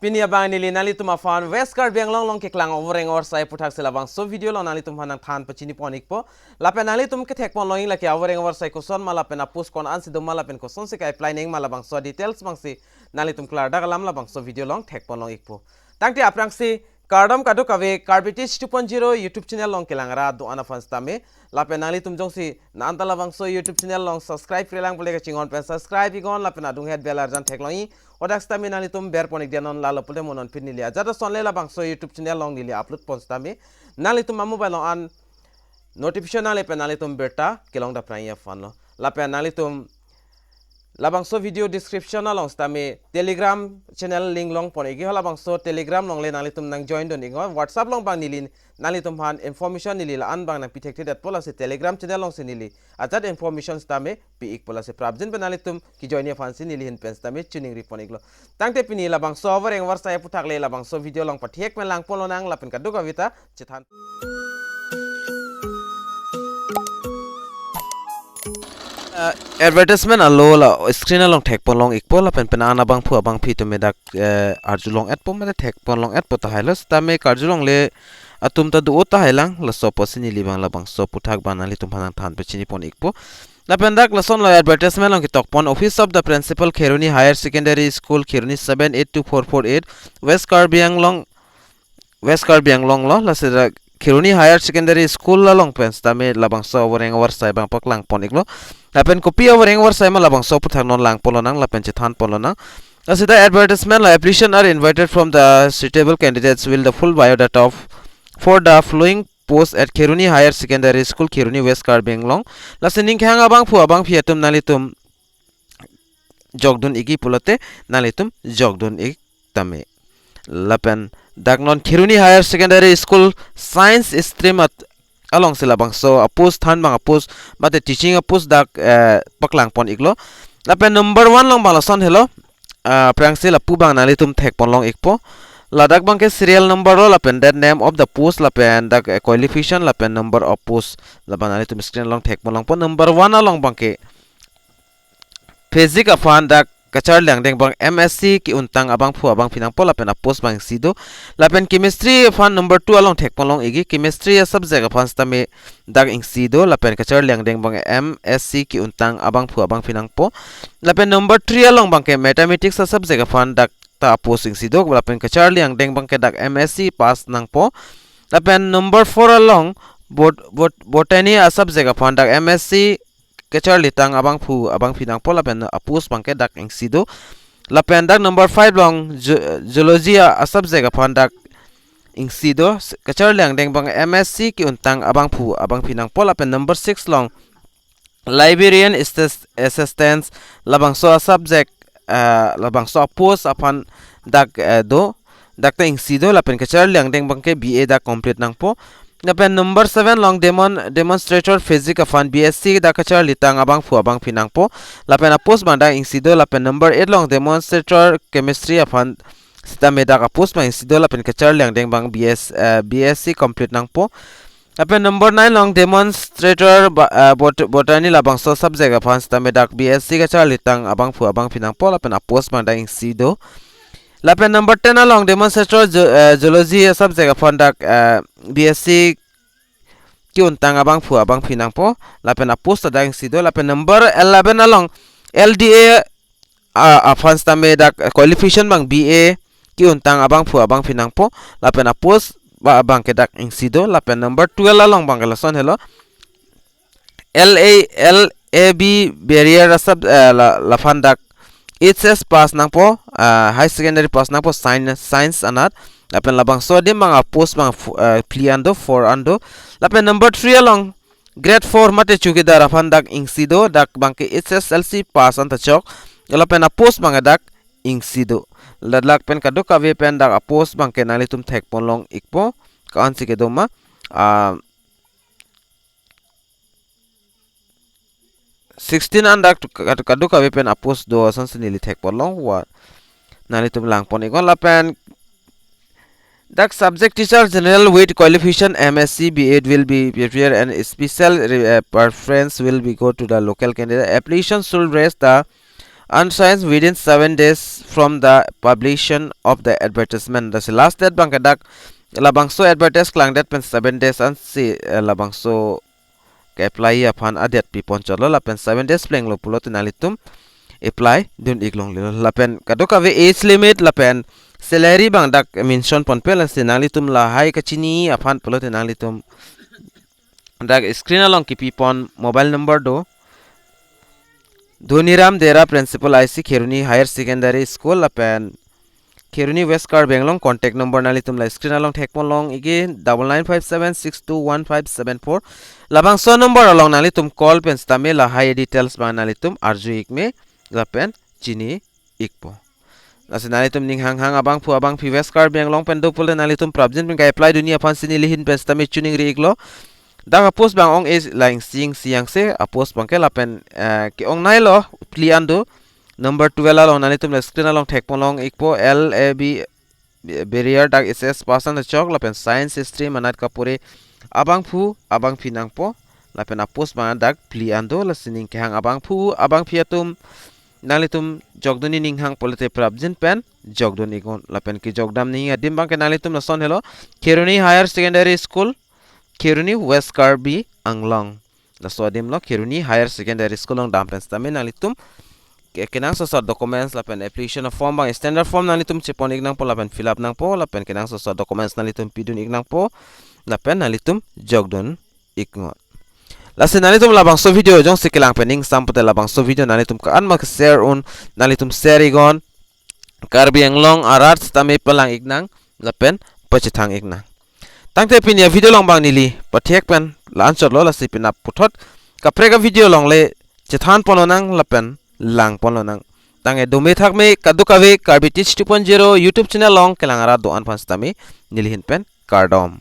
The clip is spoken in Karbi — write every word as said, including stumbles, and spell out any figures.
Pini abang neli nanglitum aphan West Karbi Anglong along keklang avoreng avarsai aputhak si labangso video along nanglitum aphan nangthan pachini pon ikpo. Lapen nanglitum kethek pon longji lake avoreng avarsai koson ma lapen apus ko-an si do ma lapen kosonsi ke-apply nang ma labangso details abang si nanglitum klardak alam labangso video along thek pon long ikpo. Tangte aphrangsi kardom kadokave Karbi Teach two point zero YouTube channel along kelang ra do-an aphan sitame. Lapen nanglitum jongsi nanta labangso YouTube channel along subscribe-re lang pule kachinghon pen subscribe iknon lapen adunghet bell arjan theklongji. Hadak sitame nanglitum ber pon ik dia non lalo pule mo non pini neli ajat ason le labangso YouTube channel along neli upload pon sitame nanglitum a-mobile along an notification nangle pen nanglitum birta kelong daphrangji aphan lo. Lapen nanglitum labangso video description along sitame Telegram channel link long pon ikji ho, labangso Telegram along le nanglitum nang join dun iknon. WhatsApp along abang neli nanglitum aphan information neli la-an abang nangpi thekthedetpo, lasi Telegram channel along si neli ajat information sitame pi ikpo, lasi prapjin pen nanglitum kejoin ji aphan si neli ahin pen sitame choningri pon iklo. Tangte pini labangso avoreng avarsai aputhak le labangso video along pathek pen lang pon lonang lapen kadokave ta chethan. Uh, advertisement alo la screen along thek pon long ikpo lapen penang abangphu abangphi atum dak, eh, arjulong etpo mate thek pon long etpo tahai lo, sitame karjulongle atum ta do-o tahai lang, laso apotsi neli abang labangso aputhak abang nanglitum aphan nangthan pachini pon ikpo. Lapen dak lason lo advertisement along ketok pon: Office of the Principal, Kheroni Higher Secondary School, Kheroni seven eight two four four eight, West Karbi Anglong, West Karbi Anglong lo, lasi dak Kheroni Higher Secondary School along pen sitame labangso avoreng avarsai abang paklang pon iklo. Lapen kopi avoreng avarsai ma labangso aputhak non lang pon lonang lapen chethan pon lonang. Lasi dak advertisement lo: Application are invited from the suitable candidates with the full biodata of, for the following post at Kheroni Higher Secondary School, Kheroni, West Karbi Anglong. Lasi ning kehang abangphu abangphi atum nanglitum jokdun ikji pulote nanglitum jokdun ik tame. Lapen dak non Kheroni Higher Secondary School Science Stream at along si labangso apost than abang apost mate teaching apost dak, eh, paklang pon iklo. Lapen number one along abang lason helo, ah, aphrangsi lapu abang nanglitum thek pon long ikpo. Ladak abangke serial number lo lapen that name of the post lapen dak, eh, qualification lapen number of post labang nanglitum screen along thek pon longpo. Number one along abangke Physics aphan dak kacharli angdeng abang M S C ke-untang abangphu abangphi nangpo lapen apost abang isi do. Lapen Chemistry aphan number two along thek pon long ikji, Chemistry a-subject aphan sitame dak isi do lapen kacharli angdeng abang M S C ke-untang abangphu abangphi nangpo. Lapen number three along abangke Mathematics a-subject aphan dak ta apost isi do lapen kacharli angdeng abangke dak M S C pass nangpo. Lapen number four along Bot-, Bot-, Botany a-subject aphan dak M S C kacharlitang abangphu abangphi nangpo lapen apost abangke dak isi do. Lapen dak number five along Zo-, Zoology a, a-subject aphan dak isi do, s-, kacharli angdeng abang M S C ke-untang abangphu abangphi nangpo. Lapen number six along Librarian Assist-, Assistant, labangso a-subject, ah, labangso apost aphan dak, eh, do, dak ta isi do, lapen kacharli angdeng abangke B A dak complete nangpo. Lapen number seven along Demon-, Demonstrator Physics aphan B S C dak kacharlitang abangphu abangphi nangpo. Lapen apost abang dak isi do. Lapen number eight along Demonstrator Chemistry aphan sitame dak apost abang isi do lapen kacharli angdeng abang B S, eh, B S C complete nangpo. Lapen number nine along Demonstrator ba-, eh, Bot-, Botany labangso subject aphan sitame dak B S C kacharlitang abangphu abangphi nangpo lapen apost abang dak isi do. Lapen number ten along Demonstrator Zo-, eh, Zoology subject aphan dak, eh, B S C ke-untang abangphu abangphi nangpo lapen apost ta dak isi do. Lapen number eleven along L D A, ah, aphan sitame dak, eh, qualification abang B A ke-untang abangphu abangphi nangpo lapen apost ba abangke dak isi do. Lapen number twelve along abangke lason helo, L A, L A B barrier asab, eh, la, laphan dak H S pass nangpo, eh, high secondary pass nangpo, science, science anat. Lapen labangso adim abang apost abang fu-, eh, phli an do, four an do. Lapen number three along grade four mate chowkidar aphan dak isi do, dak abangke H S L C pass an ta chok. Lapen apost abang dak isi do. Ladak pen kadokave pen dak apost abangke nanglitum thek ponlong ikpo, ko-ansi kedo ma. Ah, sixteen an dak tu-, kadu-, kadokave pen apost do asonsi neli thek ponlong, wa nanglitum lang pon iknon. Lapen dak subject teacher general with qualification M S C B Ed will be prepared and special re-, eh, preference will be go to the local candidate. Application should raise the Unsigned within seven days from the publication of the advertisement. Lasi last date abangke dak labangso advertise klangdet pen seven days ansi, eh, labangso ke-apply aphan a-date pipon chotlo lapen seven days plenglo pulote nanglitum apply dun-ik longlelo. Lapen kadokave age limit lapen salary abang dak mention ponpe, lasi nanglitum lahai kachini aphan pulote nanglitum dak screen along kipipon mobile number do. Dhoniram Dera, Principal I C, Kheroni Higher Secondary School lapen Kheroni, West Karbi Anglong. Contact number nanglitum la screen along thekpon long-ikji, double nine five seven six two one five seven four. Labangso number along nanglitum call pen sitame lahai details abang nanglitum arju-ik me lapen chini-ikpo. Lasi nanglitum ning hanghang abangphu abangphi West Karbi Anglong pen do pulote nanglitum prapjin pen ka-apply dunji aphansi neli ahin pen sitame choningri-iklo. Dak a-post abang ong-e lang sing siyang se a-post abangke lapen, eh, ke-ong nailo phli an do. Number twelve along nanglitum la screen along thekpon long-ikpo, L A B barrier dak H S pass an chok lapen science stream anat kapore abangphu abangphi nangpo. Lapen a-post abang dak phli an do, lasi ning kehang abangphu abangphi atum nanglitum jokdunji ning hang pulote prapjin pen jokdun-iknon. Lapen kejokdam ning adim abangke nanglitum lason helo, Kheroni Higher Secondary School, Kheroni, West Karbi Anglong. Laso adim lo, Kheroni Higher Secondary School along dam pen sitame nanglitum ke-, kenangsot documents lapen application form abang standard form nanglitum chepon-ik nangpo lapen fill up nangpo lapen kenangsot documents nanglitum pidun-ik nangpo lapen nanglitum jokdun-iknon. Lasi nanglitum labangso video jongsi kelang pen ning sam pulote labangso video nanglitum ko-an ma ke-share un, nanglitum share-iknon. Karbi Anglong arat sitame palang-ik nang lapen pachethang-ik nang. Tangte pini a-video along abang neli pathek pen la-an chotlo, lasi penap puthot kaprek a-video along le chethan ponlonang lapen lang ponlonang. Tangte dome thakme kadokave Karbi Teach two point zero YouTube channel along kelang arat do-an aphan sitame neli ahin pen kardom.